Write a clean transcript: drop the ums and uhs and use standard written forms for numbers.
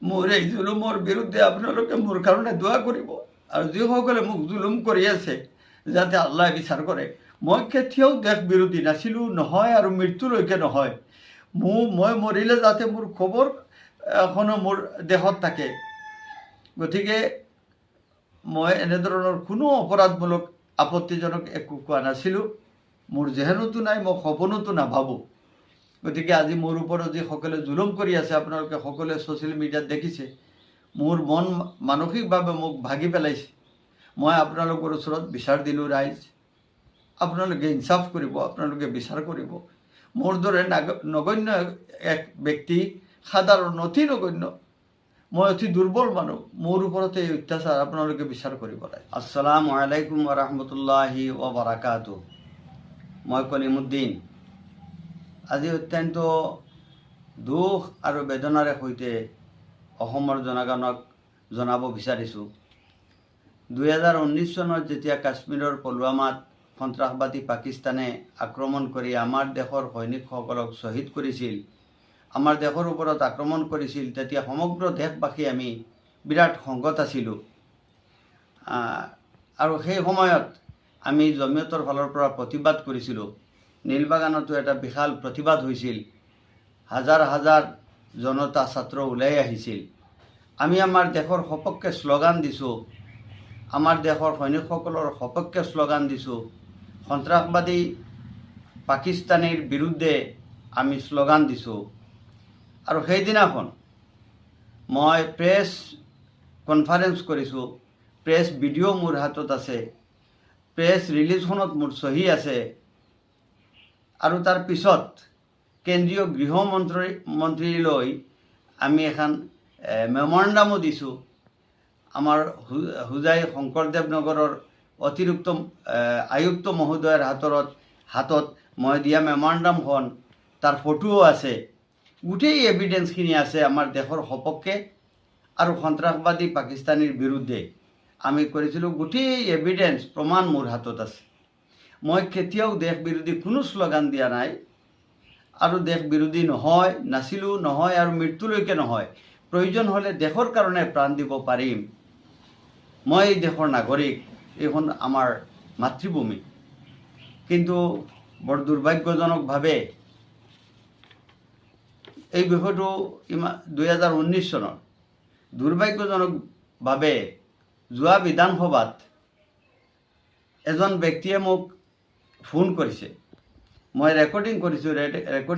মোৰ এই জুলুমৰ বিৰুদ্ধে আপোনালোকে মোৰ কাৰণে দোৱা কৰিব আৰু যিসকলে মোক জুলুম কৰি আছে, যাতে আল্লাহে বিচাৰ কৰে। মই কেতিয়াও দেশ বিৰোধী নাছিলোঁ, নহয় আৰু মৃত্যুলৈকে নহয়। মই মৰিলে যাতে মোৰ খবৰ এখনো মোৰ দেশত থাকে। গতিকে মই এনেধৰণৰ কোনো অপৰাধমূলক আপত্তিজনক একো কোৱা নাছিলোঁ। মোৰ জেহেনতো নাই, মই সপোনতো নাভাবোঁ। গতিকে আজি মোৰ ওপৰত যিসকলে জুলুম কৰি আছে, আপোনালোকে সকলোৱে ছ'চিয়েল মিডিয়াত দেখিছে, মোৰ মন মানসিকভাৱে মোক ভাগি পেলাইছে। মই আপোনালোকৰ ওচৰত বিচাৰ দিলোঁ, ৰাইজ, আপোনালোকে ইনচাফ কৰিব, আপোনালোকে বিচাৰ কৰিব। মোৰ দৰে নগণ্য এক ব্যক্তি, সাধাৰণ, অতি নগণ্য, মই অতি দুৰ্বল মানুহ, মোৰ ওপৰতে এই অত্যাচাৰ, আপোনালোকে বিচাৰ কৰিব লাগে। আসসালামু আলাইকুম ওৰহমতুল্লাহি ওবৰাকাতু। মই কলিমুদ্দিন। আজি অত্যন্ত দুখ আৰু বেদনাৰে সৈতে অসমৰ জনগণক জনাব বিচাৰিছোঁ, 2019 চনত যেতিয়া কাশ্মীৰৰ পুলৱামাত সন্ত্ৰাসবাদী পাকিস্তানে আক্ৰমণ কৰি আমাৰ দেশৰ সৈনিকসকলক শ্বহীদ কৰিছিল, আমাৰ দেশৰ ওপৰত আক্ৰমণ কৰিছিল, তেতিয়া সমগ্ৰ দেশবাসী আমি বিৰাট সংকট আছিলোঁ। আৰু সেই সময়ত আমি জমিয়তৰ ফালৰ পৰা প্ৰতিবাদ কৰিছিলোঁ। নীলবাগানতো এটা বিশাল প্ৰতিবাদ হৈছিল, হাজাৰ হাজাৰ জনতা, ছাত্ৰ ওলাই আহিছিল। আমি আমাৰ দেশৰ সপক্ষে শ্লোগান দিছোঁ, আমাৰ দেশৰ সৈনিকসকলৰ সপক্ষে শ্লোগান দিছোঁ, সন্ত্ৰাসবাদী পাকিস্তানীৰ বিৰুদ্ধে আমি শ্লোগান দিছোঁ। আৰু সেইদিনাখন মই প্ৰেছ কনফাৰেঞ্চ কৰিছোঁ, প্ৰেছ ভিডিঅ' মোৰ হাতত আছে, প্ৰেছ ৰিলিজখনত মোৰ চহী আছে। আৰু তাৰ পিছত কেন্দ্ৰীয় গৃহমন্ত্ৰীলৈ আমি এখন মেমৰেণ্ডামো দিছোঁ। আমাৰ হোজাই শংকৰদেৱ নগৰৰ অতিৰিক্ত আয়ুক্ত মহোদয়ৰ হাতত মই দিয়া মেমৰেণ্ডামখন, তাৰ ফটোও আছে। গোটেই এভিডেঞ্চখিনি আছে আমাৰ দেশৰ সপক্ষে আৰু সন্ত্ৰাসবাদী পাকিস্তানীৰ বিৰুদ্ধে আমি কৰিছিলোঁ। গোটেই এভিডেঞ্চ, প্ৰমাণ মোৰ হাতত আছে। মই কেতিয়াও দেশ বিৰোধী কোনো শ্লোগান দিয়া নাই আৰু দেশ বিৰোধী নহয়, নাছিলোঁ, নহয় আৰু মৃত্যুলৈকে নহয়। প্ৰয়োজন হ'লে দেশৰ কাৰণে প্ৰাণ দিব পাৰিম। মই এই দেশৰ নাগৰিক, এইখন আমাৰ মাতৃভূমি। কিন্তু বৰ দুৰ্ভাগ্যজনকভাৱে এই বিষয়টো 2019 চনৰ, দুৰ্ভাগ্যজনকভাৱে যোৱা বিধানসভাত এজন ব্যক্তিয়ে মোক ফোন কৰিছে। মই ৰেকৰ্ডিং কৰিছোঁ, ৰেকৰ্ডিং